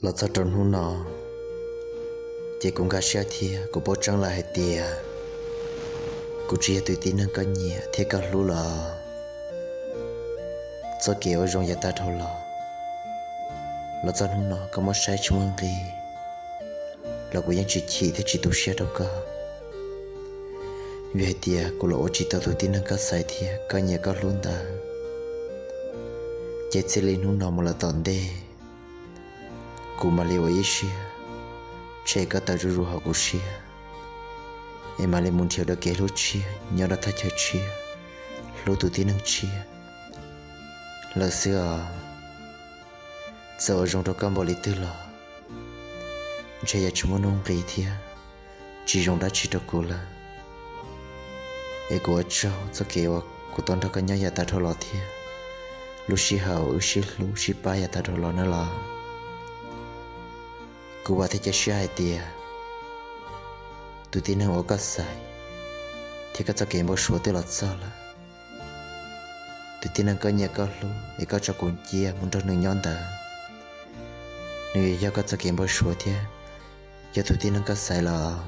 Los txog rau hnub no, ces kuv nkag siab thiab kuv paub tseeb lawm hais tias kuv tsis yog tus tib neeg koj nyiam thiab koj hlub lawm. Txoj kev ua zoo yav tag dhau los, los txog hnub no koj muab saib tsis muaj nqis los kuv yeej tsis chim thiab tsis tu siab rau koj. Vim hais tias kuv los ua tsis tau tus tib neeg koj xaiv thiab koj nyiam koj hlub ntawd, ces txij li hnub no mus lawm tom ntej, kuv mam li ua ib siab tshem koj tawm zuj zus hauv kuv siab, es mam li mus nrhiav dua kev hlub tshiab nyob rau thaj chaw tshiab, hlub tus tib neeg tshiab lawm xwb os. Txawm ua zoo rau koj npaum li twg los ntshe yuav tsis muaj nuj nqis thiab tsis zoo dab tsi rau kuv lawm. Es kuv ua tsaug txoj kev uas kuv tau nrog koj nyob yav tag dhau los thiab lub sij hawm uas wb sib hlub sib pab yav tag dhau los na los. Kuv vam thiab cia siab hais tias tus tib neeg uas koj xaiv thiab koj txoj kev npau suav twb los txog lawm. Tus tib neeg koj nyiam koj hlub es koj tso kuv cia mus nrog nws nyob ntawd, nws yuav yog koj txoj kev npau suav thiab yog tus tib neeg koj xaiv lawm.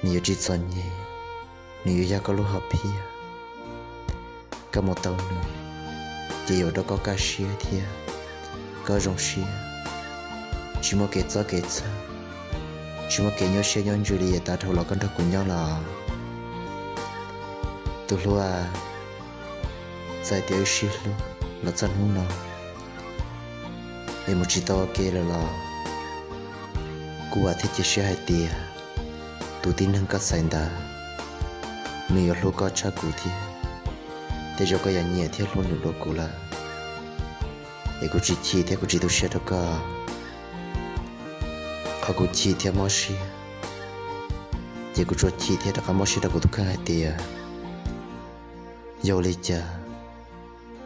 Nws yuav tsis txom nyem, nws yuav yog koj lub hom phiaj. Koj mus tau nws, ces yuav ua rau koj kaj siab thiab koj zoo siab, tsis muaj kev txob kev txhawj, tsis muaj kev nyuaj siab nyuaj ntsws li yav tag dhau los koj nrog kuv nyob lawm. Tus hlub, txawm tias wb sib hlub los txog hnub no es mus tsis tau ua ke lawm los, kuv vam thiab cia siab hais tias tus tib neeg koj xaiv ntawd, nws yuav hlub koj tshaj kuv thiab. Tej zaum koj yuav nyiam thiab hlub nws dua kuv lawm, es kuv tsis chim thiab kuv tsis tu siab rau koj. Qhov kuv chim thiab mob siab, ces kuv tsuas chim thiab rov qab mob siab rau kuv tus kheej hais tias yog ua li cas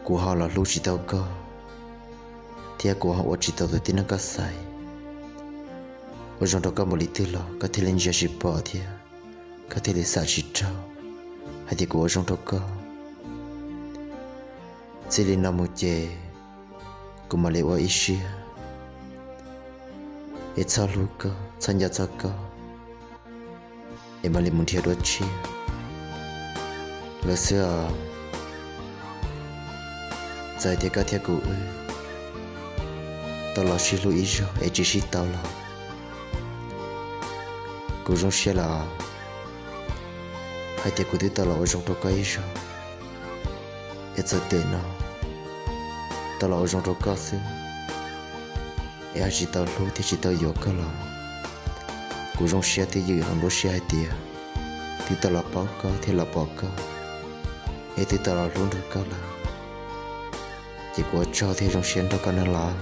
kuv ho los hlub tsis tau koj, thiab kuv ho ua tsis tau tus tib neeg koj xaiv. Ua zoo rau koj npaum li twg los koj thiaj li ntsia tsis pom thiab koj thiaj li xam tsis raug hais tias kuv ua zoo rau koj. Txij li no mus ces kuv mam li ua ib siab es txhob hlub koj, txhob nco txog koj, es mam li mus nrhiav dua tshiab lawm xwb os. Txawm tias koj thiab kuv wb tau los sib hlub ib zaug es tsis sib tau los, kuv zoo siab lawm hais tias kuv twb tau los ua zoo rau koj ib zaug. Es txawm tiam no tau los ua zoo rau koj xwb, es ho tsis tau hlub thiab tsis tau yuav koj los, kuv zoo siab twb ywm hauv nruab siab hais tias twb tau los paub koj thiab los pom koj, es twb tau los hlub nrog koj lawm. Ces kuv ua tsaug thiab zoo siab nrog koj no los.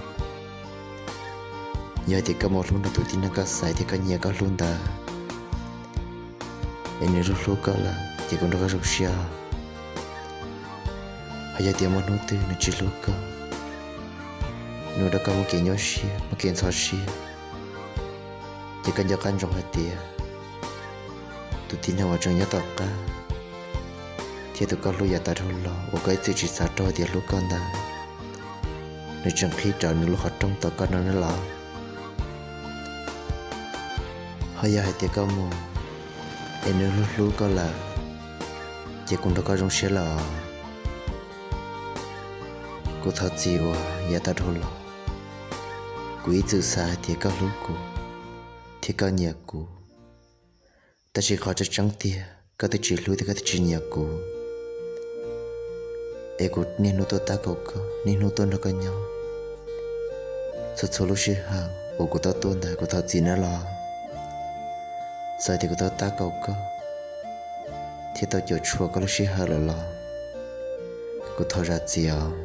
Yog tias koj mus hlub nrog tus tib neeg koj xaiv thiab koj nyiam koj hlub ntawd, es nws hlub hlub koj lawm ces kuv nrog koj zoo siab. Ho yog tias muaj hnub twg nws tsis hlub koj, nws ua rau koj muaj kev nyuaj siab muaj kev ntxhov siab, ces koj nco qab ntsoov hais tias tus tib neeg uas tseem nyob tom qab thiab tus koj hlub yav tas dhau los uas koj ib txwm tsis xav rau hais tias hlub koj ntawd, nws tseem qhib rawv nws lub qhov rooj tos koj no nawb los. Ho yog hais tias koj mus es nws hlub hlub koj lawm, ces kuv nrog koj zoo siab lawm os. Kuv thov txim uas yav tas dhau los kuv ib txwm xav hais tias koj hlub kuv thiab koj nyiam kuv, tab sis qhov tseeb tseeb tiag koj twb tsis hlub thiab koj twb tsis nyiam kuv. Es kuv niaj hnub tuaj tab kaum koj, niaj hnub tuaj nrog koj nyob, txhua txhua lub sij hawm uas kuv tau tuaj ntawd kuv thov txim nawb los. Txawm tias kuv tau tab kaum koj thiab tau cuam tshuam koj lub sij hawm lawm los, kuv thov zam txim os.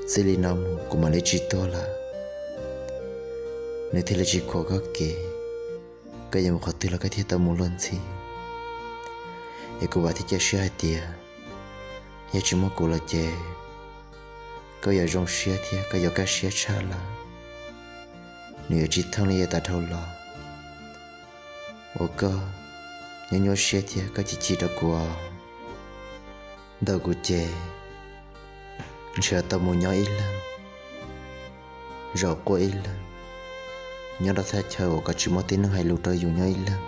Txij li no mus kuv mam li tsis tuaj lawm, nws thiaj li tsis khuam koj kev, koj yuav mus qhov twg los koj thiaj tau mus luag ntxhi. Es kuv vam thiab cia siab hais tias yog tsis muaj kuv lawm ces koj yuav zoo siab thiab koj yuav kaj siab tshaj lawm. Nws yuav tsis thooj li yav tas dhau los uas koj nyuaj nyuaj siab thiab koj chim chim rau kuv os. Ntawm kuv ces ntshe tau mus nyob ib leeg, zaum quaj ib leeg, nyob rau thaj chaw uas koj tsis muaj tib neeg hais lus rau yus nyob ib leeg,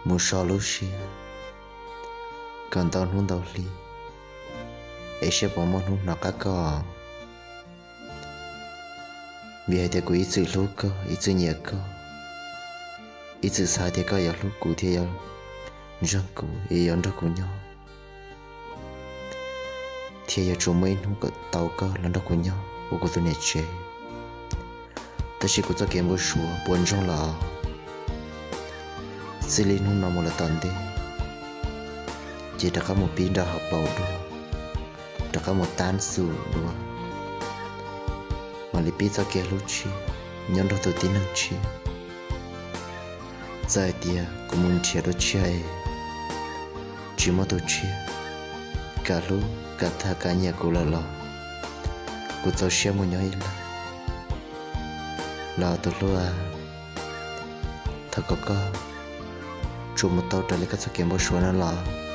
mus so lub siab kom ntau hnub ntau hli, es saib puas muaj hnub hnov qab koj. Vim hais tias kuv ib txwm hlub koj, ib txwm nyiam koj, ib txwm xav tias koj yuav hlub kuv thiab yuav ntseeg kuv es yuav nrog kuv nyob, thiab yuav tsum muaj ib hnub kom tau koj los nrog kuv nyob ua kuv tus niam tsev. Tab sis kuv txoj kev npau suav puas ntsoog los, txij li hnub no mus lawm tom ntej, ces rov qab mus pib nrog hauv paus dua, rov qab mus tab xum dua, mam li pib txoj kev hlub tshiab nyob nrog tus tib neeg tshiab. Txawm hais tias kuv mus nrhiav dua tshiab es tsis muaj tus tshiab kam hlub kam tham kam nyiam kuv lawm los, kuv txaus siab mus nyob ib leeg. Los tus hlub, thov kom koj tsuas mus tau raws li koj txoj kev npau suav no los.